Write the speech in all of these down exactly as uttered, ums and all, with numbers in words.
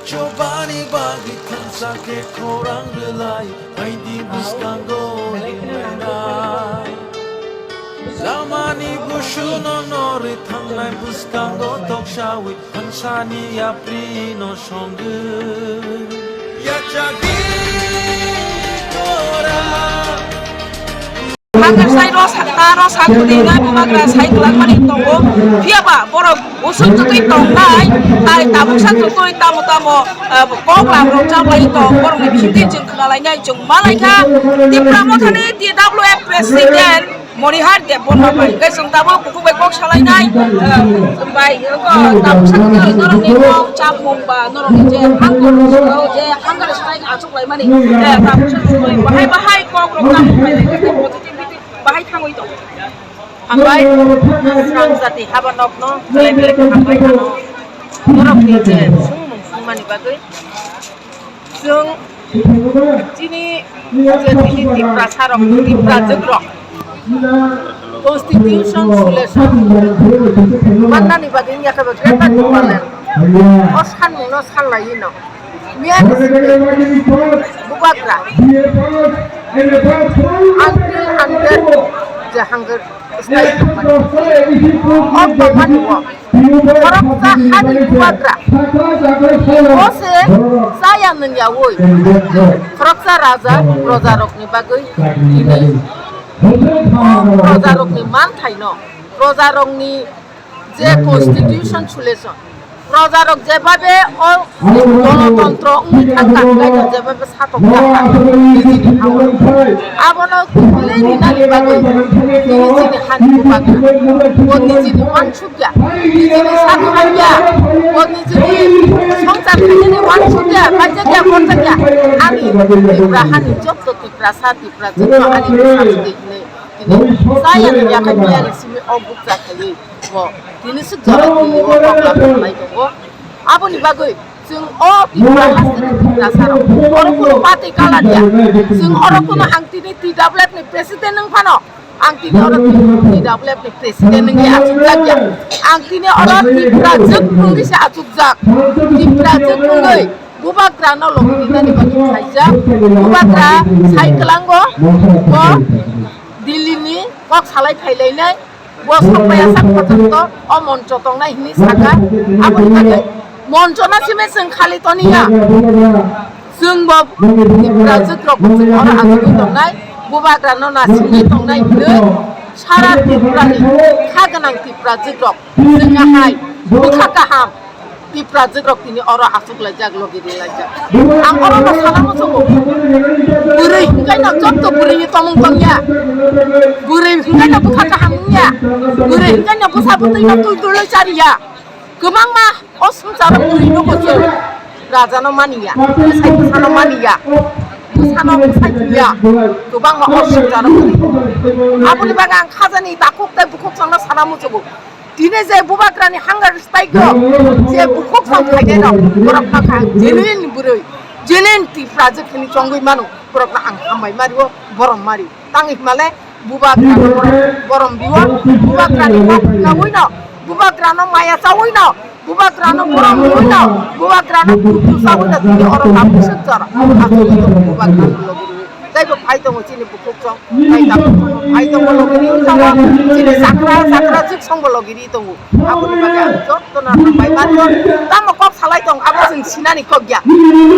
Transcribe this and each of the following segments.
Chobani bagwi thansa khe khorang rwlai, baidi bwskango hinlainai. Lamani busuno norwi thangnai bwskango toksawi thansani yaprino songwi. Yachagwi tora. Hagar sai ro sa, ta ro sa khudi nai bubagra sai kwlangmani tongo. Phiya ba borok usuk chutwi tongnai, tai tabuk sa chutwi tamo tamo, eh, kok lam rok chaplai tong. Borokni bisingtwi chwng khna lainai, chwng ma laikha. Tipra Mothani T W F President Monihar Debbarma bai. Hwnkhe chwng tabuk bukhuk bai kok salainai, eh, bai, tabuk sa chutwi norokni kok chapmung ba norokni je hunger, je hunger strike achuk laimani, eh, tabuk sa chutwi bahai bahai kok rok chapmung bai, positivity bahai thangwi tong. Hambai, srang jati haba nokno belai belai khe hambai ano. Borokni je sungmung sungmani bagwi chwng chini je tini Tiprasa rok, Tiprajwk rok constitution solution mannani bagwi wngya khe bo greater Tipraland o sanmungno san laiwi no. Miyani simi bubagra until hundred je hunger strike tongmani. O tongmani o khoroksa hani bubagra o se chaya nungyaui khoroksa raja projarokni bagwi tini o projarokni manthaino projarokni je constitution solution, projarok jebabe o gonotontro wngwi thangkha, hwnkhe jebabe satok thangkha, nijini ha-o. Abono kwplwi rinani bagwi tini chini hani bubagra bo nijini uansukya, nijini satok hamya, bo nijini songsar khainani uansukya, paijakya, borjakya, ani Tipra hani jotto Tiprasa, Tiprajwkno ani bwsajwkni hwnwi tini chayani yakhai miyani simi o bukcha khaiwi. Bo tini swk jora tini o program khlai tongo. Aboni bagwi chwng o Tipra hasteni Tiprasa rok oro kuno bati kalar ya. Chwng oro kuno ang tini T W F ni president wng phano, ang tini oro T W F ni president wngwi achukjak ya. Ang tini oro Tiprajwk wngwi se achukjak. Tiprajwk wngwi bubagrano logi rinani bagwi khaijak. Bubagra sai kwlango bo Delhi ni kok salai phailainai. Bo sokpaiya sak photo o moncho tongnai hwnwi sakha. Aboni bagwi moncho no simi chwng khali toniya. Chwng bo Tiprajwk rok bo chwng oro achugwi tongnai, bubagra no nasingwi tongnai hwnwi sara Tripura ni kha gwnang Tiprajwk rok chwng ahai bwkha kaham. Tiprajwk rok tini oro achuk laijak, logi ri laijak. Ang oro no sana muchungo. Bwrwi hwnkhe no joto bwrwi ni tomung tongya. Bwrwi hwnkhe no bwkha kaham wngya. Bwrwi hwnkhe no bwsa bwtwi no twi twi chariya. Kwbangma o swngcharo bwrwi no bo chwng raja no maniya. Bwsai bwsa no maniya. Bwsa no bwsai thwiya. Kwbangma o swngcharo bwrwi. Aboni bagwi ang khajani takhuk tei bukhuk chwngno sana muchungo. Tini je bubagrani hunger strike rok, je bukhuk chwng khainai rok, borok wngkha genuine bwrwi, genuine Tiprajwk hinwi chongwi mano, borokno ang hambai mario, borom mario. Tangwi hwnmale bubagrani borom, borom rio, bubagrani kok khnawi no, bubagrano maya chawi no, bubagrano borom riwi no, bubagrano kutu chawi no, tini oro tabuk swk jora. Ang bubagrano logi riwi. Tei bo phai tongo chini bukhuk chwng, tei tabuk phai tongo logi riwi tongo, chini chakra, chakra chwk songbo logi riwi tongo. Aboni bagwi ang jotono hambai mano. Tamo kok salai tong, abo chwng sinani kok ya.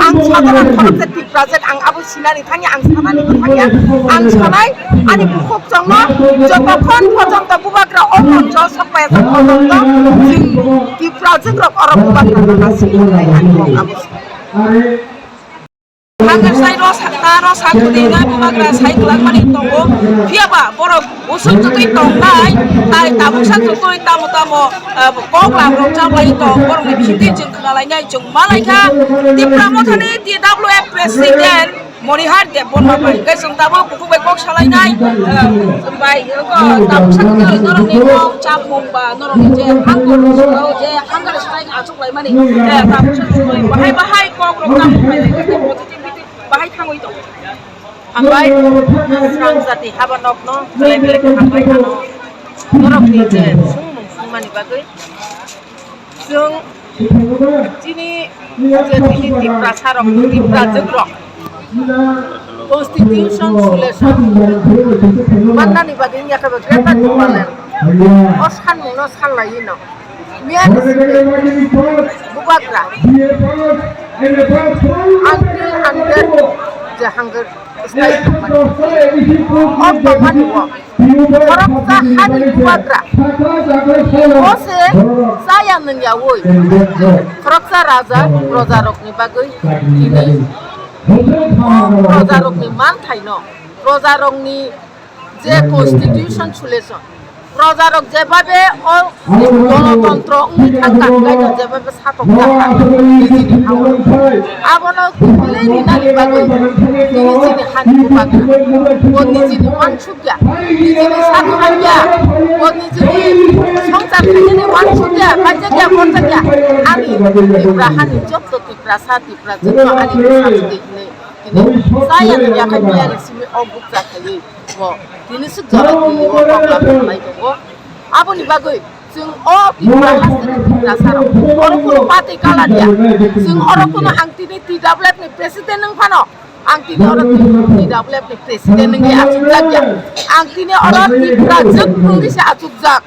Ang sadharan khoroksa Tiprajwk, ang abo sinani thangya, ang sanani bo thangya. Ang sanai, ani bukhuk chwngno jotokhon porjonto bubagra o moncho sokpaiya porjonto chwng Tiprajwk rok oro bubagra no nasingwi tongnai, ani kok abo se. Hagar sai ro sa, ta ro sa khudi nai bubagra sai kwlangmani tongo. Phiya ba borok usuk chutwi tongnai, tai tabuk sa chutwi tamo tamo, eh, kok lam rok chaplai tong, borokni bisingtwi chwng khna lainai, chwng ma laikha. Tipra Mothani T W F President Monihar Debbarma bai, hwnkhe chwng tabuk bukhuk bai kok salainai, eh, bai, tabuk sa khudi norokni kok chapmung ba norokni je hunger, je hunger strike achuk laimani, eh, tabuk sa khudi bahai bahai kok rok chapmung bai, positivity bahai thangwi tong. Hambai, srang jati haba nokno belai belai khe hambai ano. Norokni je sungmung sungmani bagwi chwng Chini je chini Tiprasa rok, Tiprajwk rok constitution solution mannani bagwi wngya khe bo Greater Tipraland o sanmungno sanlaiwi no. Miyani simi bubagra until hundred je hundred style tongmani. O tongmani o khoroksa hani bubagra o se chaya nungyaui khoroksa raja projarokni bagwi tini o projarokni manthaino projarokni je constitution solution, projarok jebabe o gonotontro wngwi thangkha, hwnkhe jebabe satokjakha nijini ha-o. Abono kwplwi rinani bagwi nijini hani bubagra bo nijini uansukya, nijini sak hamya, bo nijini swngchar khainani uansukya, kaijakya, borjakya, ani Tipra hani jotto Tiprasa, Tiprajwkno ani bwsajwdi hinwi tini chaya nungya khe miyani simi o bukcha khaiwi. Bo tini swk jora tini o program khlai tongo. Aboni bagwi chwng o Tripura hasteni Tiprasa rok oro kuno party colour ya. Chwng oro kuno ang tini T W F ni president wng phano, ang tini oro T W F ni president wngwi achukjak ya. Ang tini oro Tiprajwk wngwi se achukjak.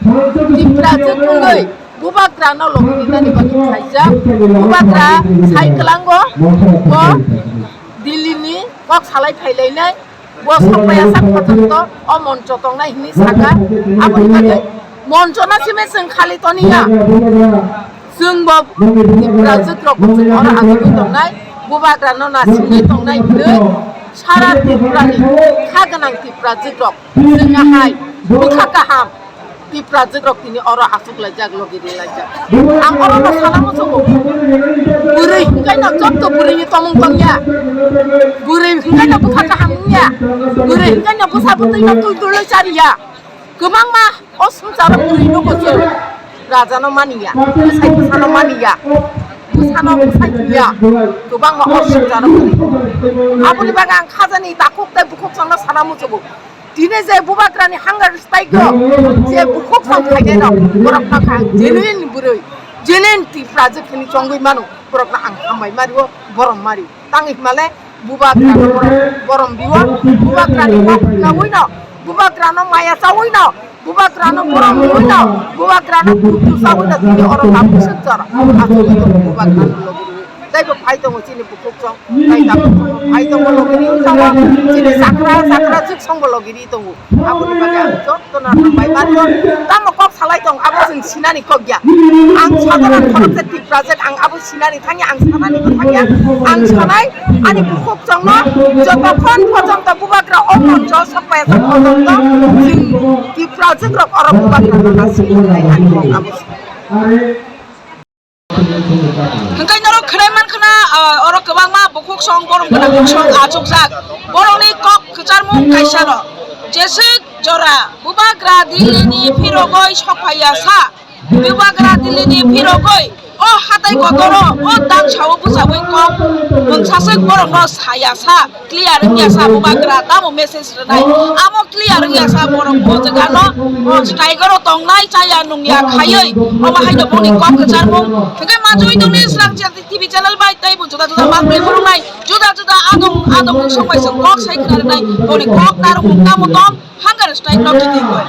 Tiprajwk wngwi bubagrano logi rinani bagwi khaijak. Bubagra sai kwlango bo Delhi ni kok salai phailainai. Bo sokpaiya sak phathar to o moncho tongnai hinwi saka. Aboni bagwi moncho no simi chwng khali toniya. Chwng bo Tiprajwk rok bo chwng oro achugwi tongnai. Bubagra no nasingwi tongnai hinwi sara Tripura ni kha gwnang Tiprajwk rok chwng ahai bwkha kaham. Tiprajwk rok tini oro achuk laijak, logi ri laijak. Ang oro no sana muchungo. Bwrwi hinkai no jotto bwrwi ni tomung tongya. Bwrwi hinkai no bwkha kaham wngya. Bwrwi hinkai no bwsa bwtwi no twi twi chariya. Kwbangma o swngcharo bwrwi no bo chwng raja no maniya, bwsai bwsa no maniya. Bwsa no bwsai thwiya. Kwbangma o swngcharo bwrwi. Aboni bagwi ang khajani takhuk tei bukhuk chwng no sana muchungo. Tini je bubagrani hunger strike o je bukhuk sam khainai rok, borok no kha genuine bwrwi, genuine Tiprajwk hinwi chongwi mano, borok no ang hambai mario, borom mario. Tangwi himale bubagra no borom, borom biwo, bubagrani kok khnawi no, bubagra no maya chawi no, bubagra no borom biwi no, bubagra no kutu chawi no, tini oro tabuk suk jora. Aswk bubagra no logi riwi. Tei bo phai tongo chini bukhuk chwng, tei tabuk phai tongo logi ri tongo, chini chakra, chakra chwk songbo logi ri tongo. Aboni bagwi ang jotono hambai mano. Tamo kok salai tong, abo chwng sinani kok ya. Ang sadharan khoroksa Tiprajwk, ang abo sinani thangya, ang sanani bo thangya. Ang sanai, ani bukhuk chwngno jotokhon porjonto bubagra o moncho sokpaiya sak porjonto chwng Tiprajwk rok oro bubagra no nasingwi tongnai, ani kok abo se. Hwnkhe norok khwnai mankha na, ah, oro kwbangma bukhuk song, borom gwnang song achukjak. Borokni kok kwcharmung kaisa no. Jeswk jora bubagra Delhi ni phirogwi sokphaiya sa. Bubagra Delhi ni phirogwi o hatai kotoro o dangsao bwchabwi kok mungsaswk borokno saya sa. Clear wngya sa bubagra, tamo message rwnai. Amo clear wngya sa borok o jaga no, o strike oro tongnai chaya nungya khaiwi. Omo hai no boni kok kwcharmung. Hwnkhe manjui tongni Srang T V channel bai tei bo juda juda manwi phunuknai. Juda juda adong adong song bai song kok sai khna rwnai. Boni kok narwkmung tamo tong, hunger strike no titi koi.